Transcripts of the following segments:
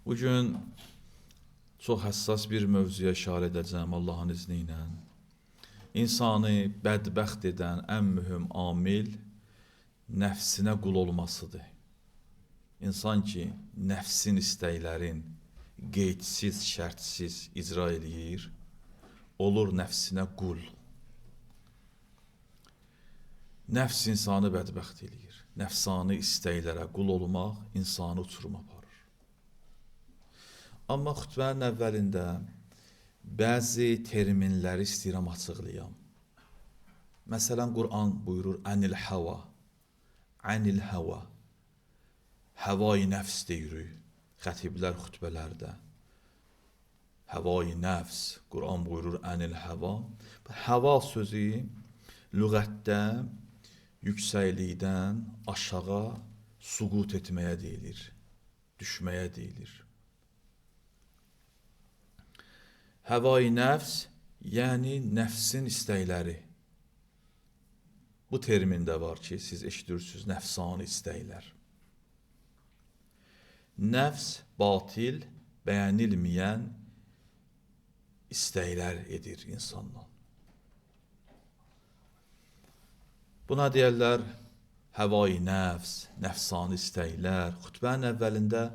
Bugün çox həssas bir mövzuya işarə edəcəm Allahın izni ilə. İnsanı bədbəxt edən ən mühüm amil nəfsinə qul olmasıdır. İnsan ki, nəfsin istəklərin qeydsiz, şərtsiz icra eləyir, olur nəfsinə qul. Nəfs insanı bədbəxt eləyir. Nəfsani istəklərə qul olmaq insanı uçuruma aparır. Amma xütbənin əvvəlində bəzi terminləri istəyirəm açıqlayam. Məsələn, Quran buyurur, ənil həva, ənil həva, həvai nəfs deyirik xətiblər xütbələrdə. Həvai nəfs, Quran buyurur, ənil həva. Həva sözü lüğətdə yüksəklikdən aşağı suqut etməyə deyilir, düşməyə deyilir. Həvai nəfs, yəni nəfsin istəkləri. Bu termin də var ki, siz eşidirsiniz, nəfsani istəklər. Nəfs batil, bəyənilməyən istəklər edir insanla. Buna deyərlər həvai nəfs, nəfsani istəklər. Xütbənin əvvəlində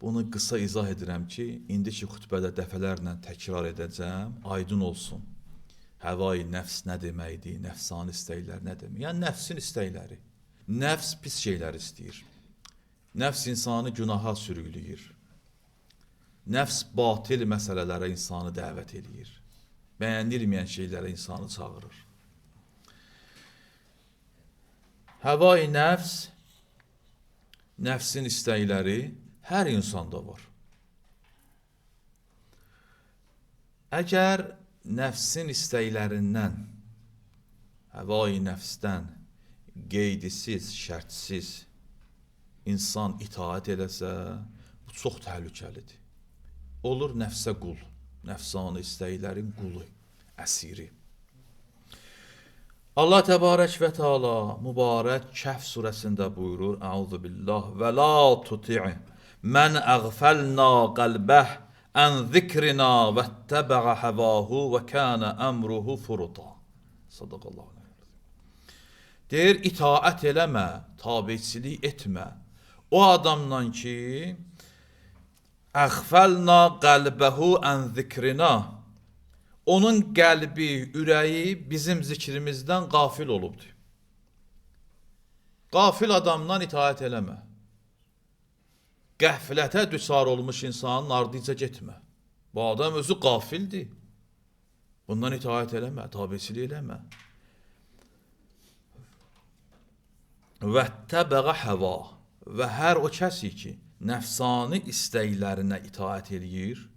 bunu qısa izah edirəm ki, indiki xütbədə dəfələrlə təkrar edəcəm, aydın olsun. Həvai nəfs nə deməkdir, nəfsani istəklər nə demək? Yəni nəfsin istəkləri. Nəfs pis şeylər istəyir. Nəfs insanı günaha sürükləyir. Nəfs batil məsələlərə insanı dəvət eləyir. Bəyənilməyən şeylərə insanı çağırır. Həvai nəfs, nəfsin istəkləri hər insanda var. Əgər nəfsin istəklərindən, həvai nəfsdən qeydisiz, şərtsiz insan itaət eləsə, bu çox təhlükəlidir. Olur nəfsə qul, nəfsani istəklərin qulu, əsiri. Allah Təbarək və Teala mübarək Kəhf surəsində buyurur: Əuzu billah və la tuti' men əğfəlna qəlbəh ən zikrina və ittəbəə həvahu və kana əmruhu furuta. Sadaqallahu əleyhi. Deyir, itaət eləmə, tabeçilik etmə. O adamdan ki əğfəlna qəlbəhu ən zikrina, onun qəlbi, ürəyi bizim zikrimizdən qafil olubdur. Qafil adamdan itaət eləmə. Qəflətə düçar olmuş insanın ardınca getmə. Bu adam özü qafildir. Bundan itaət eləmə, tabeçilik eləmə. Və təbəğə həva, və hər o kəsi ki, nəfsani istəklərinə itaət eləyir,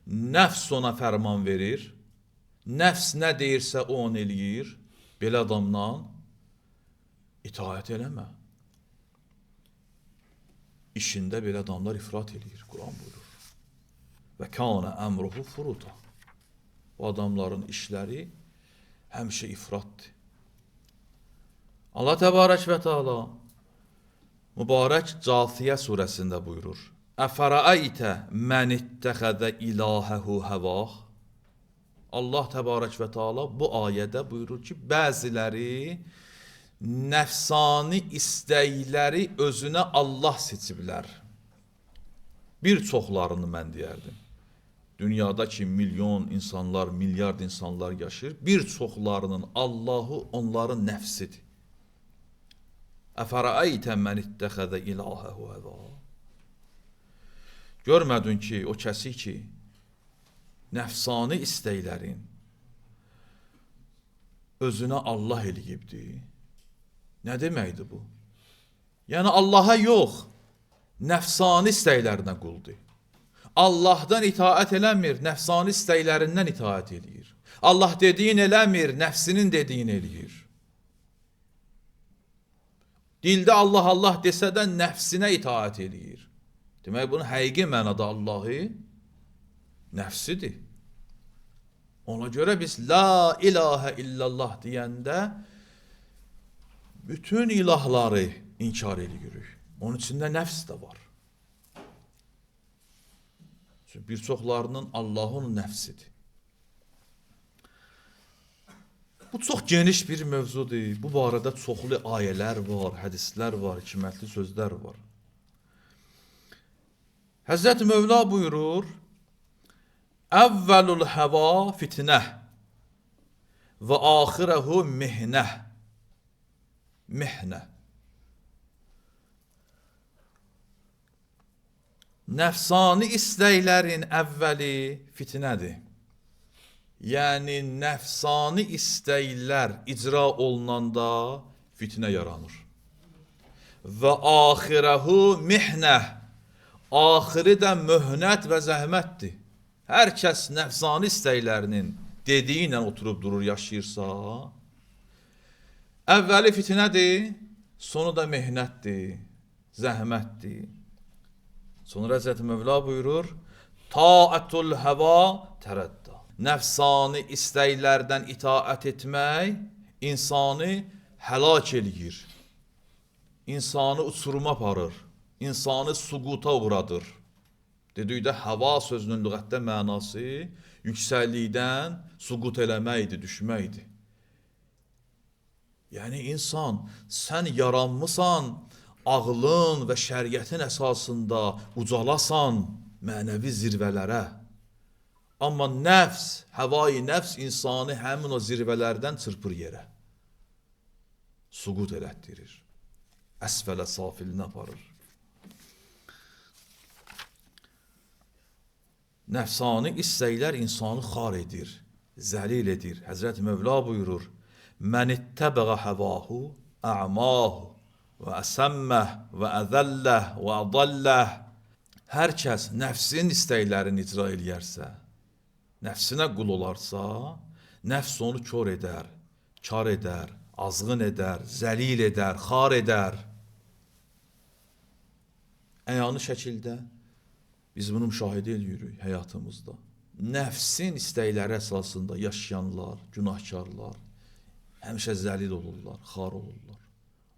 nəfs ona fərman verir, nəfs nə deyirsə o onu eləyir, belə adamdan itaət eləmə. İşində belə adamlar ifrat eləyir, Quran buyurur. Və kânə əmruhu furuta. Bu adamların işləri həmişə ifratdır. Allah Təbarək və Teala mübarək Casiyə surəsində buyurur: Əfərəəytə mən ittəxədə ilahəhu həvah. Allah Təbarək və Teala bu ayədə buyurur ki, bəziləri nəfsani istəkləri özünə Allah seçiblər. Bir çoxlarını mən deyərdim. Dünyada ki milyon insanlar, milyard insanlar yaşayır, bir çoxlarının Allahı onların nəfsidir. Əfərəəytə mən ittəxədə ilahəhu həvah. Görmədin ki, o kəsi ki, nəfsani istəklərin özünə Allah eləyibdir. Nə deməkdir bu? Yəni Allaha yox, nəfsani istəklərinə quldur. Allahdan itaət eləmir, nəfsani istəklərindən itaət eləyir. Allah dediyin eləmir, nəfsinin dediyini eləyir. Dildə Allah Allah desə də nəfsinə itaət eləyir. Demək, bunun həqiqi mənada Allahı nəfsidir. Ona görə biz la ilahə illallah deyəndə bütün ilahları inkar edirik. Onun içində nəfs də var. Çünki bir çoxlarının Allahın nəfsidir. Bu çox geniş bir mövzudur. Bu barədə çoxlu ayələr var, hədislər var, hikmətli sözlər var. Həzrət Mövla buyurur, Əvvəlul həva fitnə və axirəhu mihnə. Mihnə. Nəfsani istəklərin əvvəli fitnədir. Yəni, nəfsani istəklər icra olunanda fitnə yaranır. Və axirəhu mihnə. Axiri də möhnət və zəhmətdir. Hər kəs nəfsani istəklərinin dediyi ilə oturub durur, yaşayırsa, əvvəli fitnədir, sonu da mehnətdir, zəhmətdir. Sonra Həzrət Mövla buyurur, Taətul həva tərədda. Nəfsani istəklərdən itaət etmək insanı həlak eləyir, insanı uçuruma aparır, insanı suquta uğradır. Dedikdə həva sözünün lüğətdə mənası yüksəklikdən suqut eləməkdir, düşməkdir. Yəni insan, sən yaranmısan, ağlın və şəriətin əsasında ucalasan mənəvi zirvələrə. Amma nəfs, həvai nəfs insanı həmin o zirvələrdən çırpır yerə. Suqut elətdirir. Əsfələ safilinə aparır. Nəfsani istəklər insanı xar edir, zəlil edir. Həzrət Mövla buyurur, Mən ittəbəğə həvahu, ə'mahu və əsəmməh və əzəlləh və ədəlləh. Hər kəs nəfsinin istəklərini icra eləyərsə, nəfsinə qul olarsa, nəfs onu kör edər, kar edər, azğın edər, zəlil edər, xar edər. Əyanı şəkildə biz bunu müşahidə edirik həyatımızda. Nəfsin istəkləri əsasında yaşayanlar, günahkarlar həmişə zəlil olurlar, xar olurlar.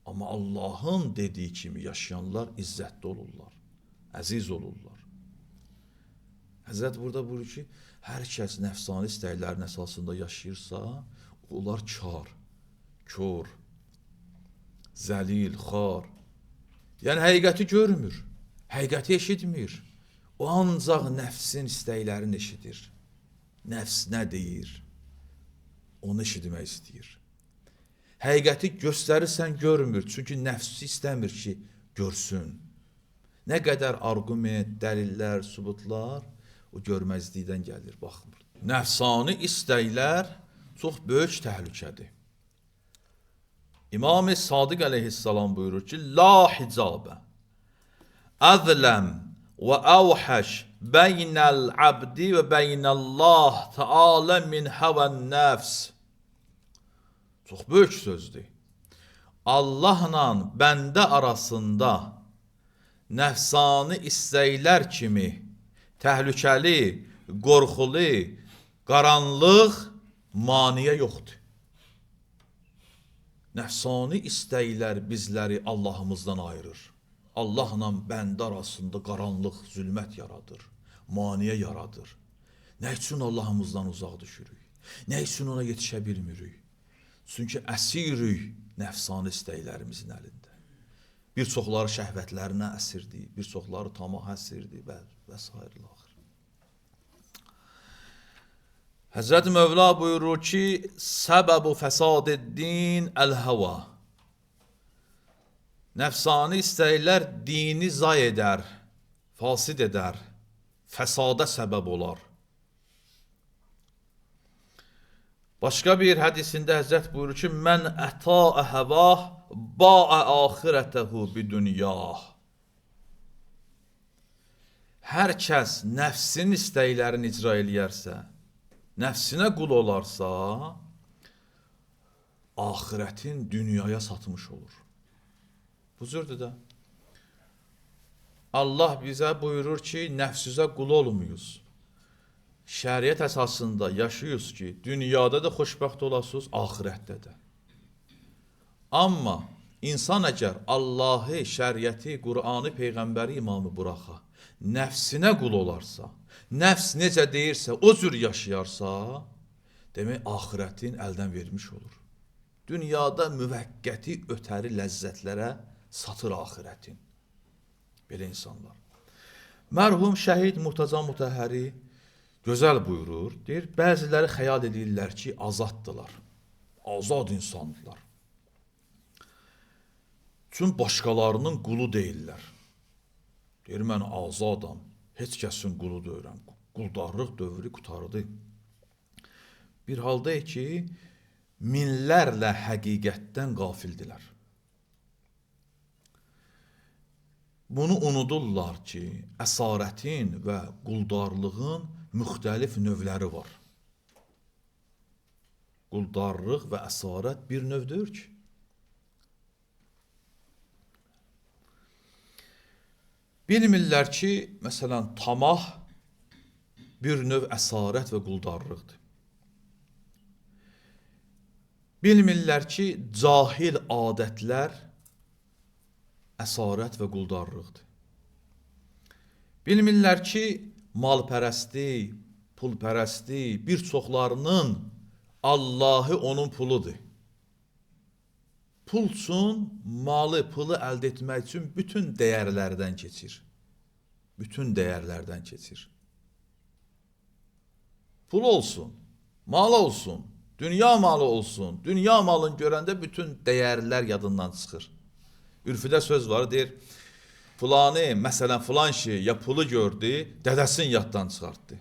Amma Allahın dediyi kimi yaşayanlar izzətli olurlar, əziz olurlar. Həzrət burada buyurur ki, hər kəs nəfsani istəklərin əsasında yaşayırsa, onlar kar, kör, zəlil, xar. Yəni həqiqəti görmür, həqiqəti eşitmir. O ancaq nəfsin istəklərini eşidir. Nəfs nə deyir, onu eşitmək istəyir. Həqiqəti göstərirsən görmür, çünki nəfsi istəmir ki, görsün. Nə qədər arqument, dəlillər, sübutlar o görməzlikdən gəlir, baxmır. Nəfsani istəklər çox böyük təhlükədir. İmam-ı Sadiq əleyhissalam buyurur ki, La hicabə əzləm və əvhəş beynəl abdi və beynəllah tealə min həvən nəfs. Çox böyük sözdür. Allahla bəndə arasında nəfsani istəklər kimi təhlükəli, qorxulu, qaranlıq maniyə yoxdur. Nəfsani istəklər bizləri Allahımızdan ayırır. Allahla bəndə arasında qaranlıq, zülmət yaradır, maniyə yaradır. Nə üçün Allahımızdan uzaq düşürük? Nə üçün ona yetişə bilmirik? Çünki əsirik nəfsani istəklərimizin əlində. Bir çoxları şəhvətlərinə əsirdir, bir çoxları tamaha əsirdir və s. Həzrət Mövla buyurur ki, səbəbu fəsad-id-din əl-həva. Nəfsani istəklər dini zay edər, fasid edər, fəsada səbəb olar. Başqa bir hədisində Həzrət buyurur ki, mən ətəə həvah, baə axirətəhu bidünyah. Hər kəs nəfsinin istəklərini icra eləyərsə, nəfsinə qul olarsa, axirətin dünyaya satmış olur. Bu cürdür də. Allah bizə buyurur ki, nəfsizə qul olmuyuz. Şəriət əsasında yaşayırız ki, dünyada da xoşbəxt olasınız, axirətdə də. Amma insan əgər Allahı, şəriəti, Qur'anı, Peyğəmbəri, imamı buraxa, nəfsinə qul olarsa, Nəfs necə deyirsə, o cür yaşayarsa, demək, axirətin əldən vermiş olur. Dünyada müvəqqəti ötəri ləzzətlərə satır axirətin. Belə insanlar. Mərhum şəhid Murtaza Mutəhəri gözəl buyurur. Deyir, bəziləri xəyal edirlər ki, azaddılar. Azad insandılar. Çünki başqalarının qulu deyirlər. Deyir, mən azadam. Heç kəsin qulu deyirəm. Quldarlıq dövrü qurtardı. Bir halda ki, minlərlə həqiqətdən qafildilər. Bunu unudurlar ki, əsarətin və quldarlığın müxtəlif növləri var. Quldarlıq və əsarət bir növdür ki. Bilmirlər ki, məsələn, tamah bir növ əsarət və quldarlıqdır. Bilmirlər ki, cahil adətlər əsarət və quldarlıqdır. Bilmirlər ki, malpərəsti, pulpərəsti bir çoxlarının Allahı onun puludur. Pul üçün, malı, pulu əldə etmək üçün bütün dəyərlərdən keçir. Bütün dəyərlərdən keçir. Pul olsun, mal olsun, dünya malı olsun. Dünya malını görəndə bütün dəyərlər yadından çıxır. Ürfüdə söz var, deyir, filanı, məsələn, filan şey ya pulu gördü, dədəsini yaddan çıxartdı.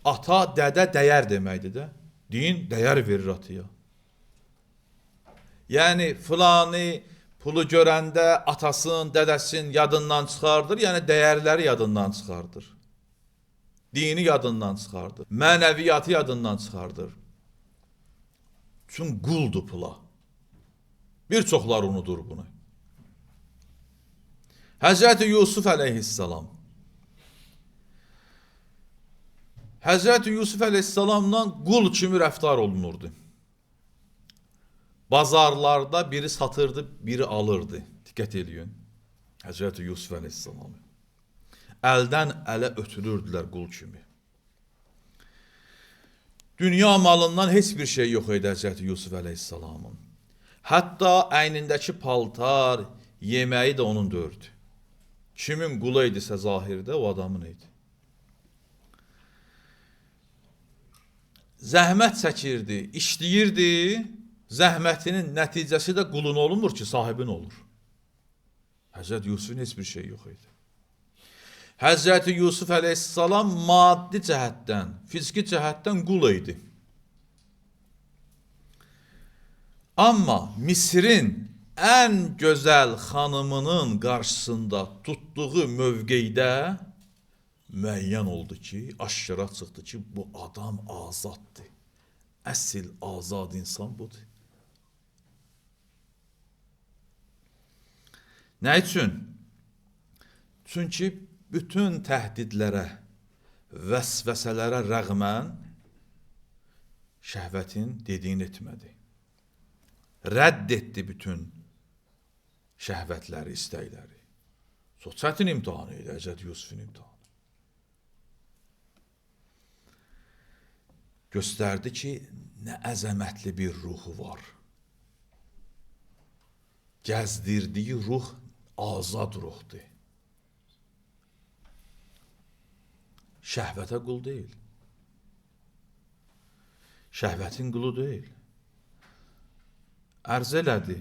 Ata, dədə dəyər deməkdir də. Din dəyər verir ataya. Yəni, filanı pulu görəndə atasın, dədəsin yadından çıxardır, yəni dəyərləri yadından çıxardır. Dini yadından çıxardır, mənəviyyatı yadından çıxardır. Çünki quldur pula. Bir çoxlar unudur bunu. Həzrəti Yusuf əleyhissalam. Həzrəti Yusuf əleyhissalamla qul kimi rəftar olunurdu. Bazarlarda biri satırdı, biri alırdı. Diqqət eləyin. Həzrəti Yusuf əleyhissalamı. Əldən ələ ötürürdülər qul kimi. Dünya malından heç bir şey yox idi Həzrəti Yusuf əleyhissalamın. Hətta əynindəki paltar, yeməyi də onun dördü. Kimin qulu idisə zahirdə, o adamın idi. Zəhmət çəkirdi, işləyirdi. Zəhmətinin nəticəsi də qulun olunmur ki, sahibin olur. Həzrəti Yusufun heç bir şey yox idi. Həzrəti Yusuf əleyhissalam maddi cəhətdən, fiziki cəhətdən qul idi. Amma Misrin ən gözəl xanımının qarşısında tutduğu mövqeydə müəyyən oldu ki, aşkara çıxdı ki, bu adam azaddır. Əsil azad insan budur. Nə üçün? Çünki bütün təhdidlərə, vəsvəsələrə rəğmən şəhvətin dediyini etmədi. Rədd etdi bütün şəhvətləri, istəkləri. Çox çətin imtihanı idi, Həzrəti Yusufun imtihanı. Göstərdi ki, nə əzəmətli bir ruhu var. Gəzdirdiyi ruh azad ruhdur. Şəhvətə qul deyil. Şəhvətin qulu deyil. Ərz elədi.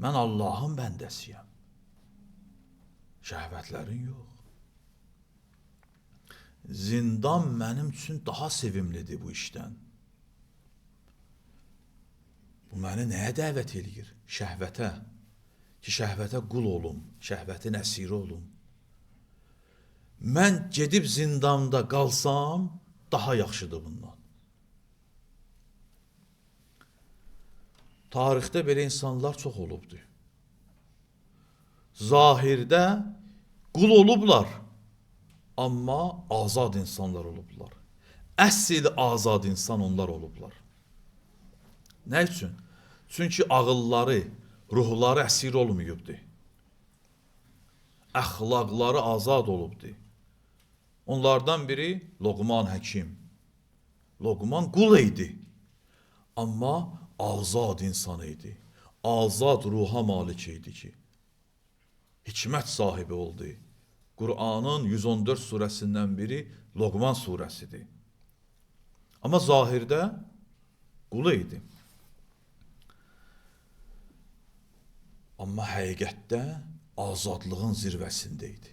Mən Allahın bəndəsiyəm. Şəhvətlərin yox. Zindan mənim üçün daha sevimlidir bu işdən. Bu məni nəyə dəvət eləyir? Şəhvətə. Ki, şəhvətə qul olum, şəhvətin əsiri olum. Mən gedib zindanda qalsam, daha yaxşıdır bundan. Tarixdə belə insanlar çox olubdur. Zahirdə qul olublar, amma azad insanlar olublar. Əsl azad insan onlar olublar. Nə üçün? Çünki ağılları, ruhları əsir olmayıbdır. Əxlaqları azad olubdur. Onlardan biri Loqman Həkim. Loqman qul idi. Amma azad insan idi. Azad ruha malik idi ki, hikmət sahibi oldu. Qur'anın 114 surəsindən biri Loqman surəsidir. Amma zahirdə qul idi. Amma həqiqətdə azadlığın zirvəsində idi.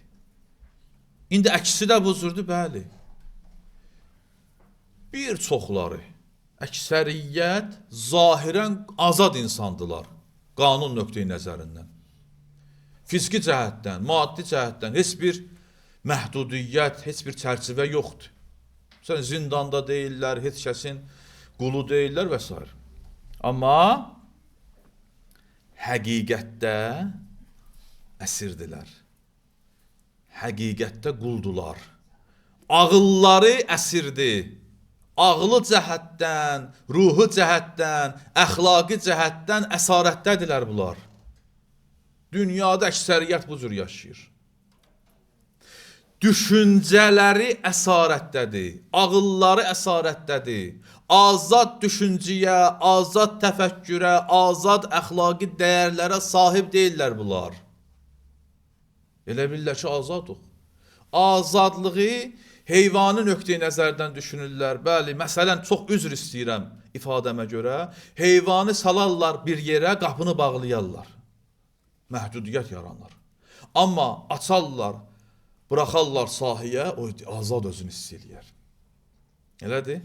İndi əksi də bu cürdür, bəli. Bir çoxları, əksəriyyət zahirən azad insandılar, qanun nöqteyi nəzərindən. Fiziki cəhətdən, maddi cəhətdən heç bir məhdudiyyət, heç bir çərçivə yoxdur. Məsələn, zindanda deyirlər, heç kəsin qulu deyirlər və s. Amma həqiqətdə əsirdilər. Həqiqətdə quldular. Ağılları əsirdi. Ağlı cəhətdən, ruhu cəhətdən, əxlaqi cəhətdən əsarətdədirlər bunlar. Dünyada əksəriyyət bu cür yaşayır. Düşüncələri əsarətdədir, ağılları əsarətdədir. Azad düşüncəyə, azad təfəkkürə, azad əxlaqi dəyərlərə sahib deyirlər bunlar. Elə bilirlər ki, azadıq. Azadlığı heyvani nöqteyi nəzərdən düşünürlər. Bəli, məsələn, çox üzr istəyirəm ifadəmə görə. Heyvanı salarlar bir yerə, qapını bağlayarlar. Məhdudiyyət yaranlar. Amma açarlar, buraxarlar sahəyə, o azad özünü hiss eləyər. Elədir?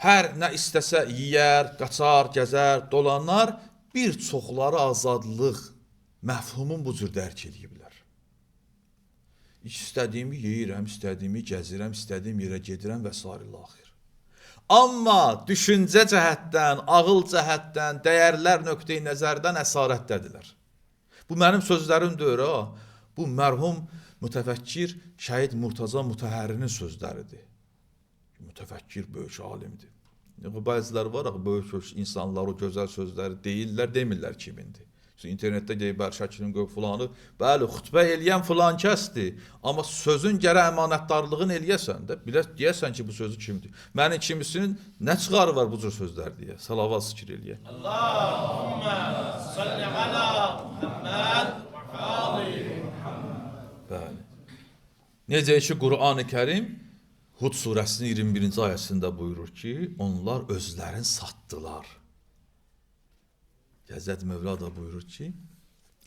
Hər nə istəsə yeyər, qaçar, gəzər, dolanar, bir çoxları azadlıq məfhumun bu cür dərk eləyiblər. İstədiyimi yeyirəm, istədiyimi gəzirəm, istədiyim yerə gedirəm və sair ilə axir. Amma düşüncə cəhətdən, ağıl cəhətdən, dəyərlər nöqteyi nəzərdən əsarətdədirlər. Bu mənim sözlərim deyil, ha. Bu mərhum mütəfəkkir Şəhid Murtaza Mutəhərrinin sözləridir. Mütəfəkkir böyük alimdir. Bəziləri var, böyük insanlar o gözəl sözləri deyirlər, demirlər kimindir. İnternetdə deyir, bəli, Şəkilin qoyub filanı, bəli, xütbə eləyən filan kəsdir. Amma sözün gərək əmanətdarlığını eləyəsən də, bilə, deyəsən ki, bu sözü kimdir. Mənim kimisinin nə çıxarı var bu cür sözlər deyə, salavat zikr eləyə. Allahümmə salli alə Muhammed və ali Muhammed. Bəli. Necə ki, Qur'an-ı Kərim Hud surəsinin 21-ci ayəsində buyurur ki, onlar özlərini satdılar. Həzrət Mövla da buyurur ki,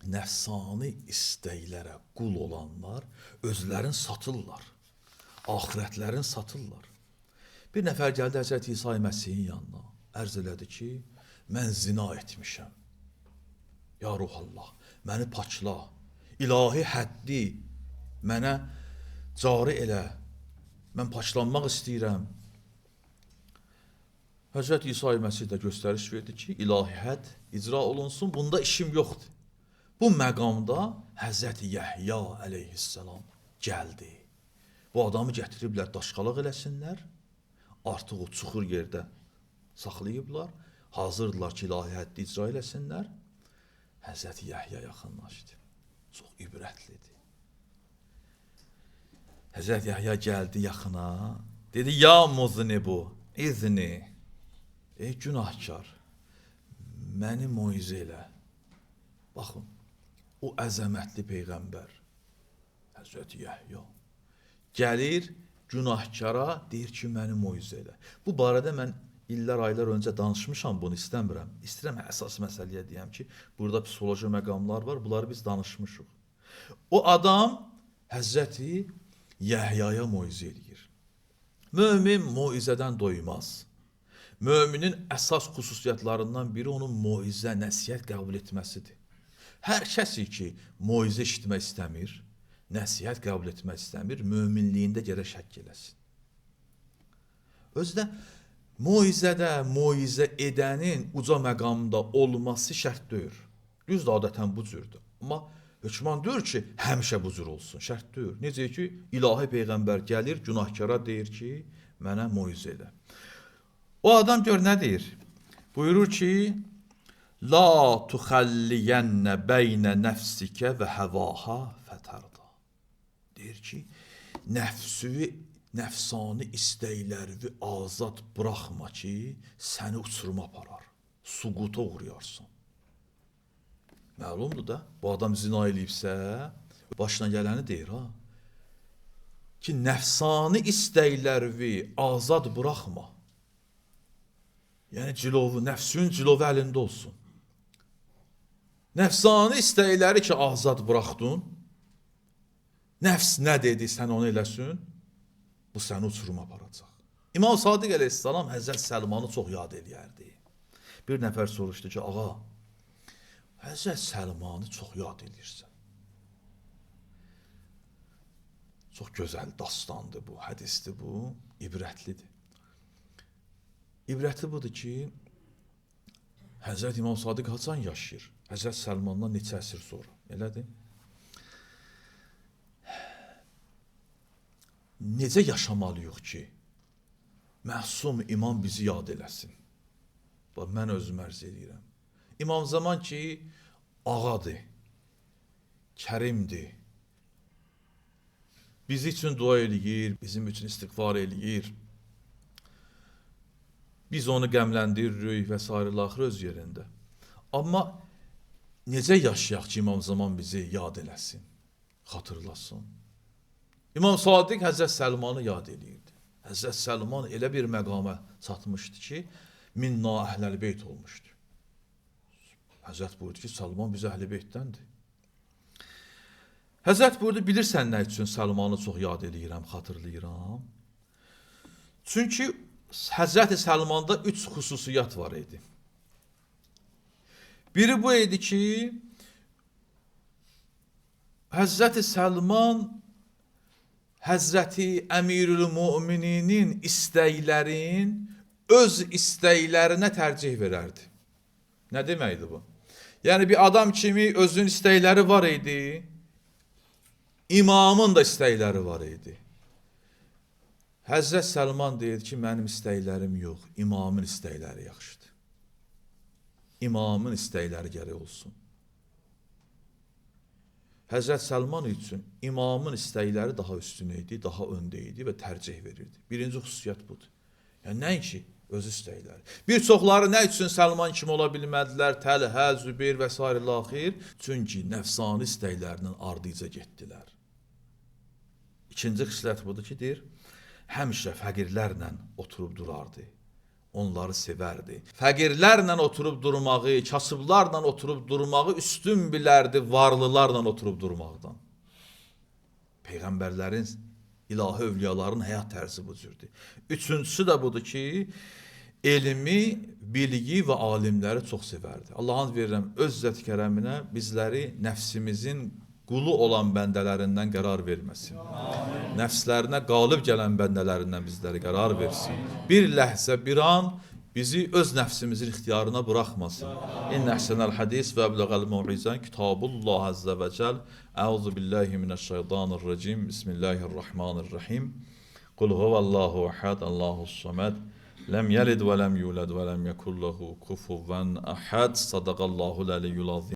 nəfsani istəklərə qul olanlar özlərini satırlar, axirətlərini satırlar. Bir nəfər gəldi Həzrət İsa Məsihin yanına, ərz elədi ki, mən zina etmişəm. Ya Ruhallah, məni pakla, ilahi həddi mənə cari elə, mən paklanmaq istəyirəm. Həzrət İsa Məsih də göstəriş verdi ki, ilahi hədd icra olunsun, bunda işim yoxdur. Bu məqamda Həzrət Yəhya əleyhissalam gəldi. Bu adamı gətiriblər, daşqalaq eləsinlər, artıq o çuxur yerdə saxlayıblar, hazırdılar ki, ilahi həddi icra eləsinlər. Həzrət Yəhya yaxınlaşdı. Çox ibrətlidir. Həzrət Yəhya gəldi yaxına, dedi, ya muznibu, izni. Ey günahkar, məni moizə elə. Baxın, o əzəmətli peyğəmbər, Həzrəti Yəhya, gəlir günahkara, deyir ki, məni moizə elə. Bu barədə mən illər, aylar öncə danışmışam, bunu istəmirəm. İstəyirəm əsas məsələyə deyəm ki, burada psixoloji məqamlar var, bunları biz danışmışıq. O adam Həzrəti Yəhyaya moizə eləyir. Mömin moizədən doymaz. Möminin əsas xüsusiyyətlərindən biri onun moizə, nəsihət qəbul etməsidir. Hər kəsi ki, moizə eşitmək istəmir, nəsihət qəbul etmək istəmir, möminliyində gərək şəkk eləsin. Özü də moizədə, moizə edənin uca məqamda olması şərt deyil. Düzdür, adətən bu cürdür. Amma hökman deyir ki, həmişə bu cür olsun, şərt deyil. Necə ki, ilahi peyğəmbər gəlir, günahkara deyir ki, mənə moizə elə. O adam gör nə deyir? Buyurur ki, La tuxəlliyənnə beynə nəfsikə və həvaha fətərda. Deyir ki, nəfsüvi, nəfsani istəklərini azad buraxma ki, səni uçuruma aparar, suquta uğrayarsan. Məlumdur da, bu adam zina eləyibsə, başına gələni deyir ha. Ki, nəfsani istəklərini azad buraxma. Yəni, cilovu, nəfsün cilovu əlində olsun. Nəfsani istəkləri ki, azad buraxdın, nəfs nə dedi, sən onu eləsin, bu səni uçuruma aparacaq. İmam Sadiq əleyhissalam Həzrət Səlmanı çox yad eləyərdi. Bir nəfər soruşdu ki, ağa, Həzrət Səlmanı çox yad eləyirsən. Çox gözəl dastandır bu, hədisdir bu, ibrətlidir. İbrətli budur ki, Həzrət İmam Sadiq haçan yaşayır? Həzrət Səlmandan neçə əsr sonra, elədir? Necə yaşamalıyıq ki, məsum imam bizi yad eləsin? Bax, mən özüm ərz eləyirəm. İmam zaman ki, ağadır, kərimdir, bizi üçün dua eləyir, bizim üçün istiğfar eləyir. Biz onu qəmləndiririk və sair axır öz yerində. Amma necə yaşayaq ki, İmam zaman bizi yad eləsin, xatırlasın? İmam Sadiq Həzrət Səlmanı yad eləyirdi. Həzrət Səlman elə bir məqama çatmışdı ki, minna əhləl beyt olmuşdu. Həzrət buyurdu ki, Səlman biz əhl-i beytdəndir. Həzrət buyurdu, bilirsən nə üçün Səlmanı çox yad eləyirəm, xatırlayıram? Çünki Həzrəti Səlmanda üç xüsusiyyət var idi. Biri bu idi ki, Həzrəti Səlman Həzrəti Əmirül Mömininin istəklərin öz istəklərinə tərcih verərdi. Nə deməkdir bu? Yəni bir adam kimi özünün istəkləri var idi, imamın da istəkləri var idi. Həzrət Səlman deyir ki, mənim istəklərim yox, imamın istəkləri yaxşıdır. İmamın istəkləri gərək olsun. Həzrət Səlman üçün imamın istəkləri daha üstün idi, daha öndə idi və tərcih verirdi. Birinci xüsusiyyət budur. Yəni, nəinki öz istəkləri. Bir çoxları nə üçün Səlman kimi ola bilmədilər, Təlhə, Zübeyir və sair axir? Çünki nəfsani istəklərinin ardıca getdilər. İkinci xislət budur ki, deyir, həmişə fəqirlərlə oturub durardı, onları sevərdi. Fəqirlərlə oturub durmağı, kasıblarla oturub durmağı üstün bilərdi varlılarla oturub durmaqdan. Peyğəmbərlərin, ilahi övliyaların həyat tərzi bu cürdür. Üçüncüsü də budur ki, elmi, bilgi və alimləri çox sevərdi. Allahın verirəm, öz zət kərəminə bizləri nəfsimizin qulu olan bəndələrindən qərar verməsin. Amin. Nəfslərinə qalib gələn bəndələrindən bizləri qərar versin. Amin. Bir ləhzə, bir an bizi öz nəfsimizin ixtiyarına buraxmasın. İnnə əhsənəl hədis və əbləğəl məvizə kitabullah əzzə və cəl. Əuzu billahi minəşşeytanirracim. Bismillahirrahmanirrahim. Qul huvallahu əhəd, Allahu saməd. Ləm yəlid və ləm yulad və ləm yekun lehu kufuven əhəd. Sadaqallahul əliyyul azim.